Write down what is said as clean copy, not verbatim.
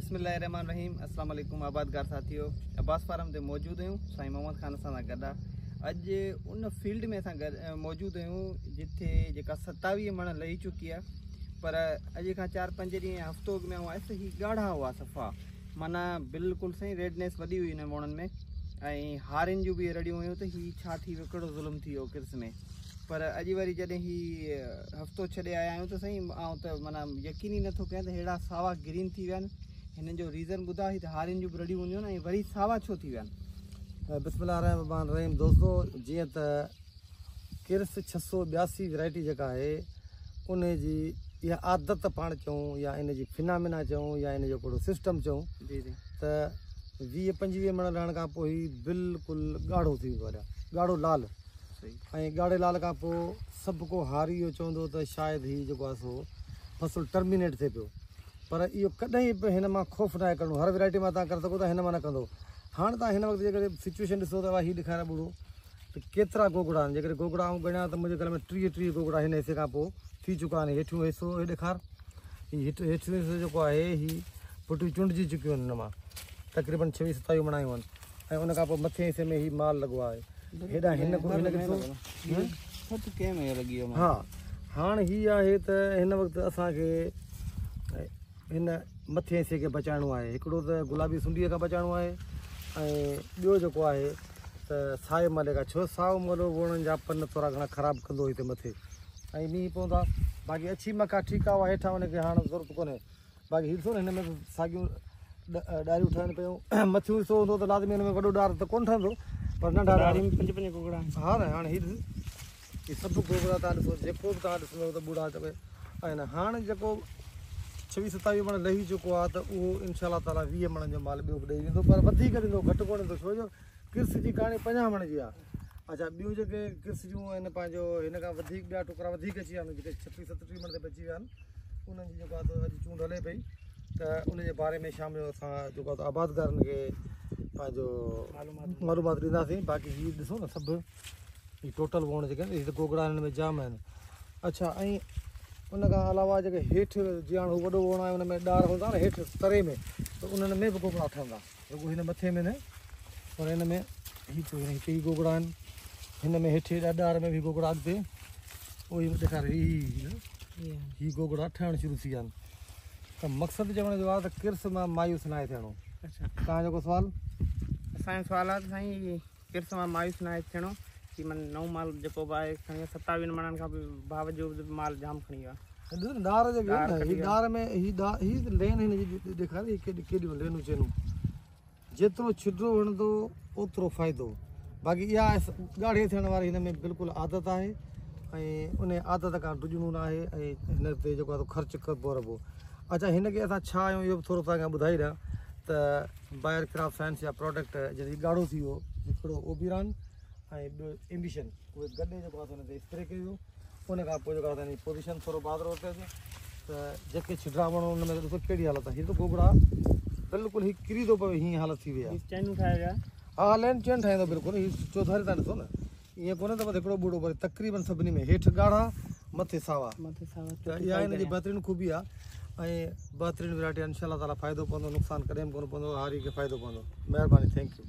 बिस्मिल्लाहिर्रहमानिर्रहीम। अस्सलाम वालेकुम आबादगार साथियो, अब्बास फार्म ते मौजूद आहियूं। साईं मोहम्मद खान असां सां गॾु आहे। अॼु उन फील्ड में असां मौजूद आहियूं जिथे जेका 27 मण लही चुकी आहे, पर अॼु खां 4-5 ॾींहं हफ़्तो अॻु में आउं आयुसि त ही ॻाढ़ा हुआ सफ़ा, माना बिल्कुलु सही रेडनेस वॾी हुई हिन वणनि में, ऐं हारियुनि जूं बि रड़ियूं हुयूं त ही छा थी वियो, कहिड़ो ज़ुल्म थी वियो किरस में। पर अॼु वरी जॾहिं ही हफ़्तो छॾे आया आहियूं त साईं आउं त माना यकीन ई नथो कयां त अहिड़ा सावा ग्रीन थी विया आहिनि। हिननि जो रीज़न ॿुधायो, ही त हारियुनि जूं बि रड़ियूं हूंदियूं आहिनि ऐं वरी सावा छो थी विया आहिनि? बिस्मिल्लाहिर्रहमानिर्रहीम। दोस्तो, जीअं त किरस 682 वैरायटी जेका आहे उन जी इहा आदत पाण चऊं या इन जी फिनामिना चऊं या इन जो हिकिड़ो सिस्टम चऊं, जी जी, त 20-25 मण लहण खां पोइ बिल्कुलु ॻाढ़ो थी वेंदो आहे, ॻाढ़ो लाल। ऐं ॻाढ़े लाल खां पोइ सभु को हारी इहो चवंदो त शायदि हीउ जेको आहे सो फसल टर्मिनेट थिए पियो, पर इहो कॾहिं बि हिन मां ख़ौफ़ न आहे करिणो। हर वैरायटी मां तव्हां करे सघो था, हिन मां न कंदो। हाणे तव्हां हिन वक़्तु जेकॾहिं सिचुएशन ॾिसो त हीउ ॾेखारियां ॿुड़ो त केतिरा गोगड़ा आहिनि। जेकॾहिं गोगड़ा आउं ॻणियां त मुंहिंजे ख़्याल में 30 गोगड़ा हिन हिसे खां पोइ थी चुका आहिनि। हेठियों हिसो हे ॾेखार, हीउ हेठियों हिसो जेको आहे हीउ पुटियूं चुंडिजी चुकियूं आहिनि, हिन मां तक़रीबन 26-27 मण आयूं आहिनि। ऐं उन खां पोइ मथे हिसे में हीउ माल लॻो आहे। हेॾां हिन खे ॾिसो, हा, हाणे हीउ आहे त हिन वक़्तु असांखे हिन मथे हिसे खे बचाइणो आहे। हिकिड़ो त गुलाबी सुंडीअ खां बचाइणो आहे ऐं ॿियो जेको आहे त साए माले खां, छो साओ मालो वणनि जा पन थोरा घणा ख़राबु कंदो हिते मथे ऐं मींहुं पवंदो आहे। बाक़ी अच्छी मका ठीकु आहे, हेठां हुनखे हाणे ज़रूरत कोन्हे। बाक़ी हीउ ॾिसो न, हिन में साॻियूं ॾारियूं ठहनि पियूं। मथियों हिसो हूंदो त लाज़मी हुन में वॾो ॾार त कोन ठहंदो, पर नंढा ॾारी में 5-5 गोगड़ा। हा न, हाणे हीउ हीउ सभु गोगड़ा तव्हां ॾिसो, जेको बि तव्हां ॾिसंदव त ॿुड़ा त आहिनि। हाणे जेको 26-27 मण लही चुको आहे त उहो इनशा ताला 20 मणनि जो माल ॿियो बि ॾेई वेंदो, पर वधीक ॾींदो, घटि कोन ॾींदो। छो जो किरस जी कहाणी 50 मण जी आहे। अच्छा, ॿियूं जेके किरस जूं आहिनि पंहिंजो हिन खां वधीक ॿिया टुकड़ा वधीक अची विया आहिनि, जेके 36-37 मण ते बची विया आहिनि, उन्हनि जी जेको आहे त अॼु चूंड हले पई, त उन जे बारे में शाम जो असां जेको आहे आबादगारनि खे पंहिंजो मालूमात ॾींदासीं। बाक़ी हीउ ॾिसो न, सभु ही टोटल वण जेके आहिनि, हीअ त गोगड़ा हिन में जाम आहिनि। अच्छा, ऐं उन खां अलावा जेके हेठि जीअं हाणे हू वॾो वण आहे, हुन में ॾार हूंदा न हेठि तरे में, त उन्हनि में बि गोगड़ा ठहंदा, रुॻो हिन मथे में न, पर हिन में हीउ हिते ई गोगड़ा आहिनि, हिन में हेठि ॾार में बि गोगड़ा अॻिते उहो ई ॾेखारे, हीउ गोगड़ा ठहणु शुरू थी विया आहिनि। त मक़सदु चवण जो आहे त किरस मां मायूस न आहे थियणो। अच्छा, तव्हांजो को सुवालु? असांजो सुवालु आहे त साईं किरस मां मायूस न आहे थियणो की मन नओं माल जेको बि आहे खणी वियो, 27 मणनि खां बावजूद माल जाम खणी वियो आहे। ॾिसो न, ॾार जेके आहिनि न, हीअ ॾार में हीअ लेन हिन जी ॾेखारे, हीअ केॾी केॾियूं लेनूं चेनूं, जेतिरो छिड्रो हणंदो ओतिरो फ़ाइदो। बाक़ी इहा ॻाढ़े थियण वारी हिन में बिल्कुलु आदत आहे ऐं उन आदत खां डिॼणो न आहे ऐं हिन ते जेको आहे ख़र्चु कबो रहिबो। अच्छा, हिन खे असां छा आहियूं इहो बि थोरो तव्हांखे ॿुधाई ॾियां त बायर क्रॉप साइंस जा प्रोडक्ट जॾहिं ॻाढ़ो थी वियो, हिकिड़ो ओबिरान ऐं ॿियो एम्बिशन, उहे गॾे जेको आहे हुन ते स्प्रे कयो वियो। उन खां पोइ जेको आहे पोज़ीशन थोरो बादरो कयो त जेके छिड्रा वणो हुन में ॾिसो कहिड़ी हालत आहे। हीअ त गोगड़ा बिल्कुलु हीअ किरी थो पवे, हीअं हालत थी वई आहे। चैनूं ठाहे विया? हा, लेन चैन ठाहींदो बिल्कुलु। हीअ चौधारी तव्हां ॾिसो न, ईअं कोन्हे त बसि हिकिड़ो ॿुड़ो, पर तक़रीबन सभिनी में हेठि ॻाढ़ा मथे सावा, मथे सावा। त इहा हिन जी बहितरीनु ख़ूबी आहे ऐं बहितरीनु वैरायटी आहे। इनशा ताला फ़ाइदो पवंदो, नुक़सानु कॾहिं बि कोन पवंदो, हारी खे फ़ाइदो पवंदो। महिरबानी, thank you.